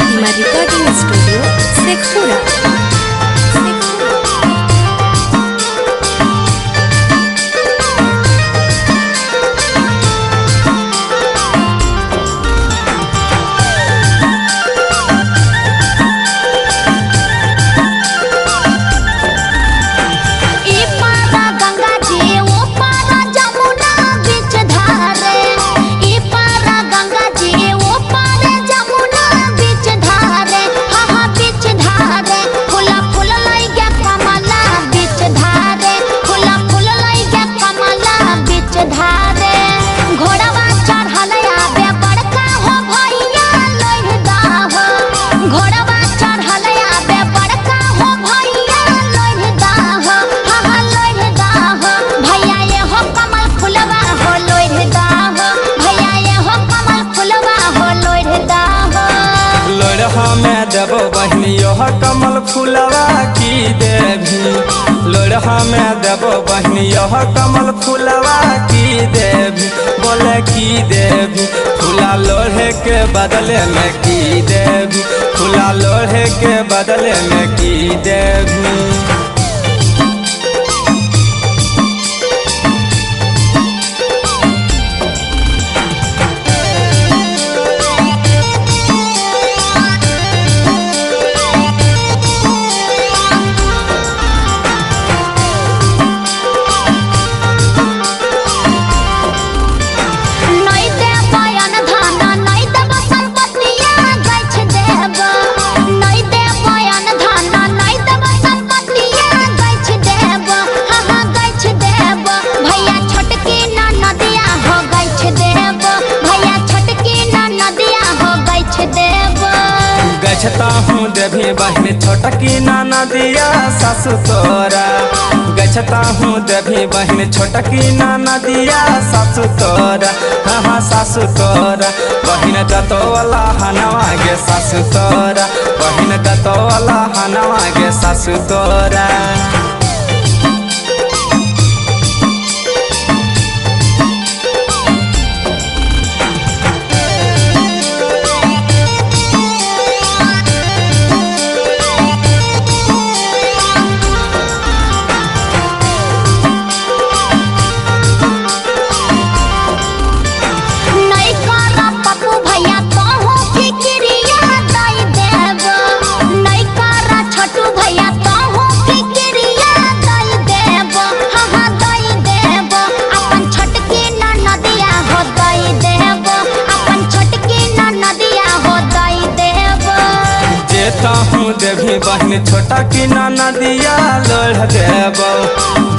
Pratima recording studio Sheikhpura. ई पारा गंगा जी ओ पारा जमुना बीच धारे, ई पारा गंगा जी ओ पारा जमुना बीच धारे, हा हा बीच धारे, फूला फूल लइगा कमला बीच धारे, फूला फूल लइगा कमला बीच धारे। घोड़वा चढ़ल आबे बड़का हो भैया लोहिदा हो, घोड़वा चढ़ल आबे बड़का हो भैया लोहिदा हो, हा हा लोहिदा हो, भैया ये हो कमल फुलवा हो लोहिदा हो, भैया ये हो कमल फुलवा हो लोहिदा हो। लोढ़ा में देबो बहिनी यह कमल फूलवा की देवी, लोढ़ा में देबो बहिनी यह कमल फूलवा की देवी, बोले की देवी, फूला लोढ़े के बदले में की देवी, फूला लोढ़े के बदले में की देवी। नै देबयन धन नै देब सम्पत्तिया गैछ देब, नै देबयन धन नै देब सम्पत्तिया गैछ देब, हा हा गैछ देब, भैया छोटकी न नदिया हो गैछ देब, भैया छोटकी न नदिया हो गैछ देब। गछता हूँ देवी बहन छोटकी नाना दिया सासु तोरा, गछता हूँ देवी बहन छोटकी नाना दिया सासु तोरा, हाँ हाँ सासु तोरा, बहन दतो वाला हनवा गे सासु तोरा, बहन दतो वाला हनवा गे सासु तोरा। नै कर पप्पू भैया तोहू फिक्रिया दई देब, नै कर छोटू भैया तोहू फिक्रिया दई देब, हा हा दई देब, अपन छोटकी ननदिया हो दई देब, अपन छोटकी ननदिया हो दई देब। जेता हूँ देवी बहन छोटा की नाना दिया लोढ़ देबो,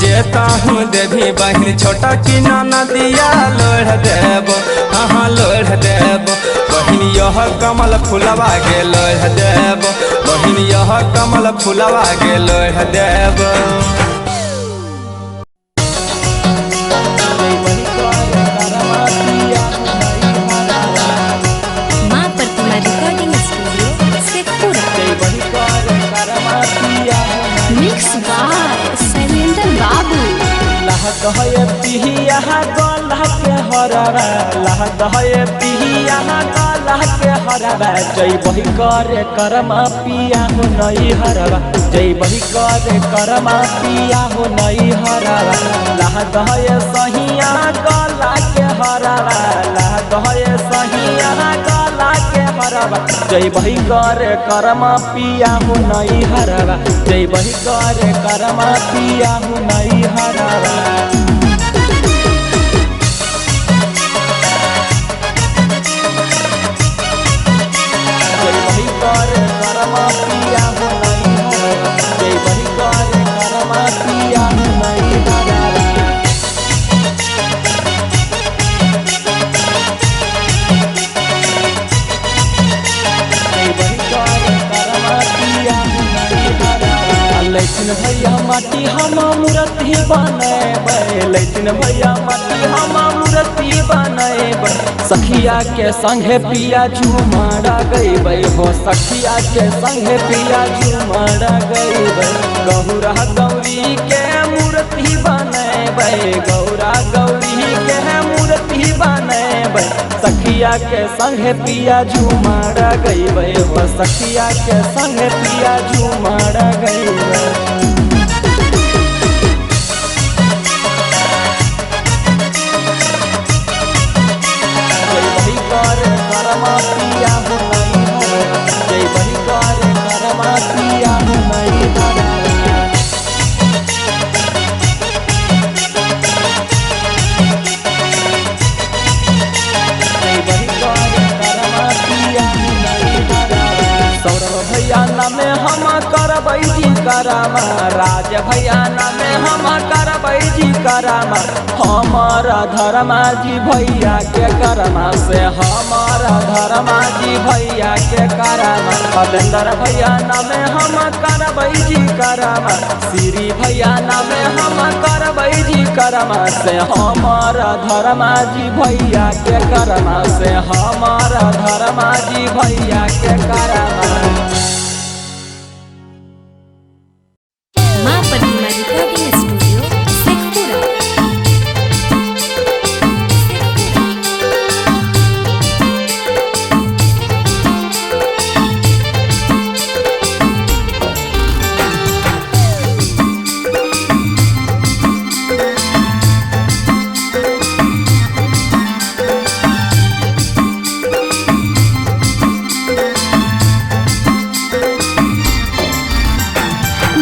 जेता हूँ देवी बहन छोटा की नाना दिया लोढ़ देबो, हाँ हाँ लोढ़ देबो, बहन यह कमल फुलवा गे लोढ़ देबो, बहन यह कमल फुलवा गे लोढ़ देबो। माँ Pratima recording studio Sheikhpura. Mix by Shailendra बाबू। पिहिया गला के हरवा, लाह दहय पिहिया गला के हरवा, जय बही करे करमा पिया हो नई हरवा, जय बही करे करमा पिया हो नई हरवा, लाह दहय सहिया गला के हरवा, लाह दहय सहिया गला के हरवा, जय बही करे करमा पिया हो नई हरवा, जय बही करे करमा पिया हो नई हरवा। जय बही करे करमा पिया हो नई हरवा, जय बही करे करमा पिया हो नई हरवा। लैथिन भैया माटी हम मूर्ति बनेबै, लैथिन भैया माटी हम मूर्ति बनेबै, सखिया के संगे पिया झुमारा गैबै हो, सखिया के संगे पिया झुमारा गैबै, गौरा गौरी के मूर्ति बनेबै, गौरा गौरी के मूर्ति बनेबै, सखिया के संगे पिया झुमारा गैबै हो। त सखिया के संग पिया झूमर गईबे। जय करे करमा पिया हो नहीं हरवा, जय बही करे करमा पिया हो नहीं हरवा। जय बही करे करमा पिया हो नहीं हरवा। सौरभ भैया नामे हम करबै जी करामा, राज भैया नामे हम करबै जी करामा, हमारा धर्मा जी भैया के करमा से, हमारा धर्मा जी भैया के करामा। अलेंदर भैया नामे हम करबै जी करामा, श्री भैया नामे हम करबै जी करमा से, हमारा धर्मा जी भैया के करमा से, हमारा धर्मा जी भैया के करमा। माँ प्रतिमा रिकॉर्डिंग स्टूडियो शेखपुरा।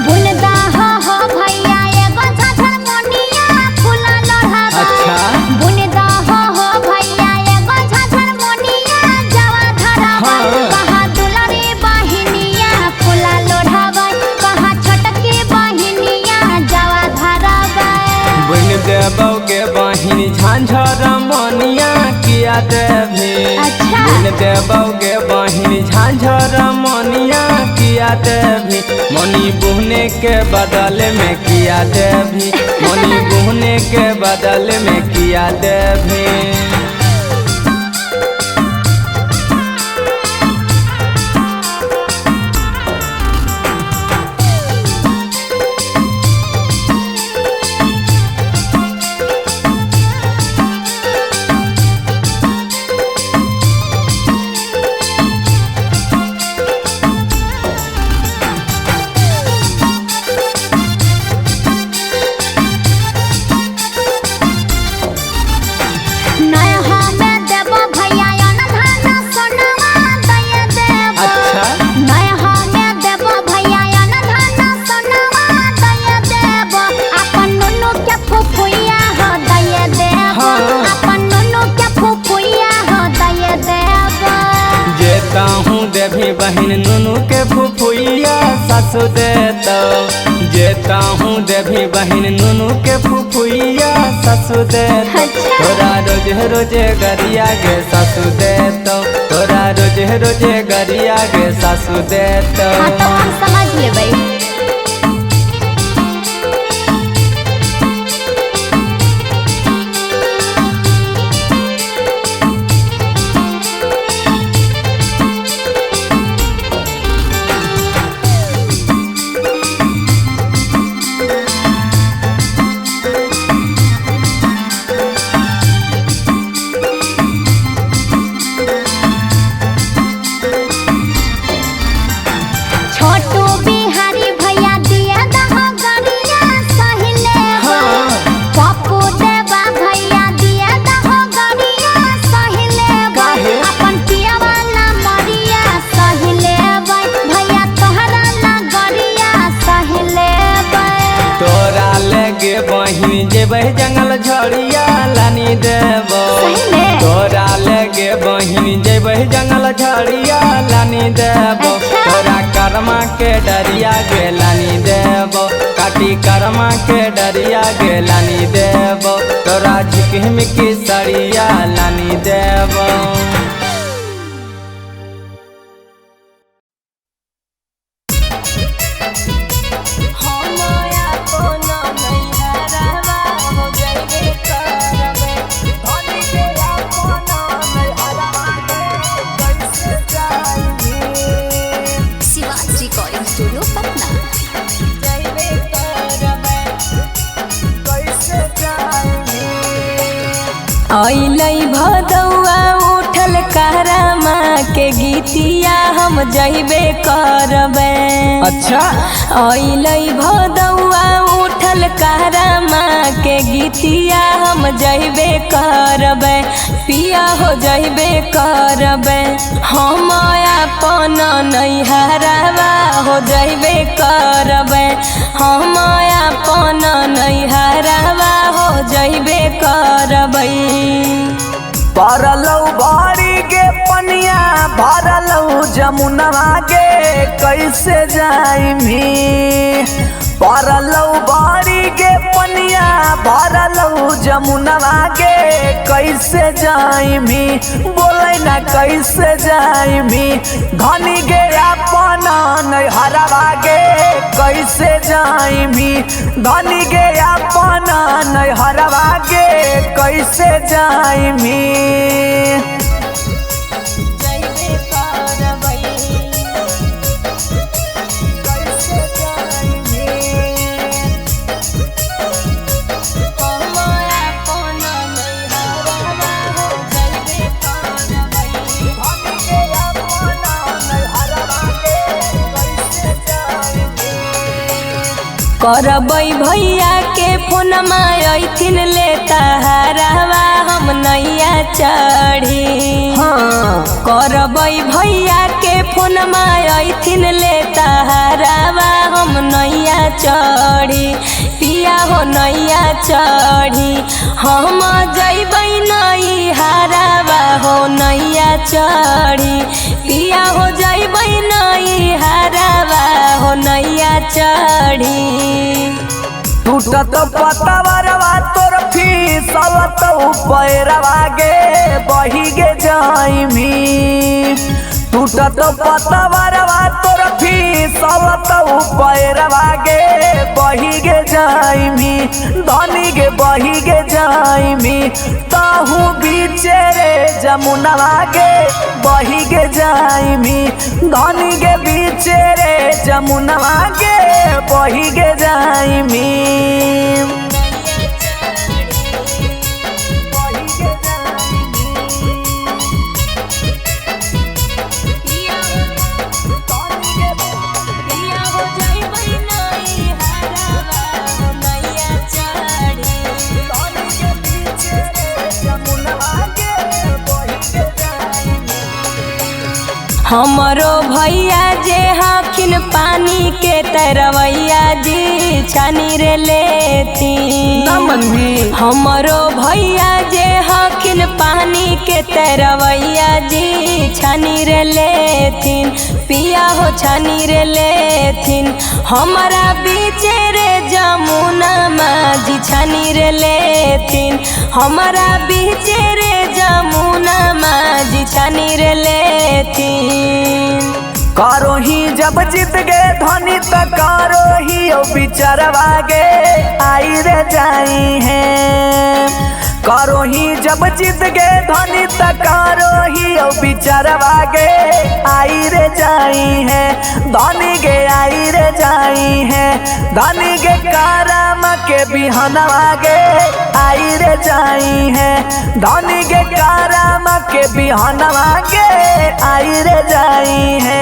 बुनदा हो भैया एगो झाझर मोनिया फूला लोढ़ावा। अच्छा। बुनदा हो भैया एगो झाझर मोनिया जावा धरावा। हाँ। कहाँ दुलारी बहिनिया फूला लोढ़ावा, कहाँ छोटकी बहिनिया जावा धरावा। बुन देबौ गे बहिन झांझर मनिया किया देवी। अच्छा। बुन देबौ गे बहिन झांझर मनिया किया देवी, मनी बुहने के बदले में किया देवी, मनी बुहने के बदले में किया देवी। नया में देबो भैया अनधन सोनवा दय देबो। अच्छा। नया में देबो भैया अनधन सोनवा दय देबो, अपन नुनु के फुफुइया हो दय देबो। हाँ। अपन नुनु के फुफुइया हो दय देबो। जेता हूँ देवी बहिन नुनू के फुफुइया सासु देतो, जेता हूँ देवी बहिन नुनू के फुफुइया सासु देतो। अच्छा। तोरा रोजे रोजे गरिया गे सासु देतो, तोरा रोजे रोजे गरिया गे सासु देतो। हाँ तो हम समझ लेबै। छोटू बिहारी भैया दिया दह गरिया सहिले। हाँ। पप्पू देवा भैया दिया दह गरिया सहिले। काहे? अपन पियावा ला मरिया सहिले, भैया तोहरा ला गरिया सहिले। तोरा लगे बहिन जेबै जंगल झड़िया लानी देबो। सही में? तोरा लगे बहिन जेबै जंगल झड़िया लानी देबो। अच्छा। तोरा करमा के डरिया गे लानी देबो, काटी करमा के डरिया गे लानी देबो, तोरा झिकमिकी सड़िया लानी देबो। Shiva's recording studio Patna. अइलै भदौआ उठल कारामा के गीतिया हम जइबे करबै। अच्छा। अइलै भदौआ उठल कारमा के गीतिया हम जइबे करबै, पिया हो जइबे करबै। हम अपन नैहरवा हो जइबे करबै, हम अपन नैहरवा हो जइबे करबै। भरलौ बारी गे पनिया भरलौ जमुनवा गे कैसे जाइमी। भरलौ बारी गे पनिया भरलौ जमुनवा गे कैसे जाइमी, बोलै ना कैसे जाइमी। धनी गे अपन नैहरवा गे कैसे जाइमी, धनी गे अपन नैहरवा गे कैसे जाइमी। जइबे करबै। कैसे जाइमी। हम अपन नैहरवा हो जइबे करबै। धनी गे अपन नैहरवा गे कैसे जाइमी। करबै भैया के फोनमा अइथिन ले तहरावा हम नैया चढ़ी। हाँ। करबै भैया के फोनमा अइथिन ले तहरावा हम नैया चढ़ी, पिया हो नैया चढ़ी। हम जइबै नैहरवा हो नैया चढ़ी, पिया हो जइबै नैहरवा हो नैया चढ़ी। टूटत पतवरवा तोर फीसलत पैरवा गे बही गे जाइमी। टूटत पतवरवा तोर फीसलत पैरवा गे बही गे जाइमी, धनी गे बही गे जाइमी। ताहू बीचे रे जमुनवा गे बही गे जाइमी, धनी गे बीचे रे जमुनवा गे बही गे जाइमी। पिया हो जइबै नैहरवा हो नैया चढ़ी। हमरो भैया जे हखिन पानी के तरवैया जी छानी रे लेती। ना मनभी। हमरो भैया जे हखिन पानी के तरवैया जी छानी रे लेथिन, पिया हो छानी रे लेथिन। हमरा बीचे रे जमुना माझी छानी रे लेथिन, हमरा बीचे रे जमुना माझी छानी रे लेथिन। करो ही जब जीत गे धनी त करो ही ओ बिचरवा गे आई रे जाई है। करो ही जब जीत गे धनी त करो ही ओ बिचरवा गे आई रे जाई है, धनी गे आई रे जाई है। धनी गे करम के बिहनवा गे आई रे जाई है, धनी गे करम के बिहनवा गे आई रे जाई है।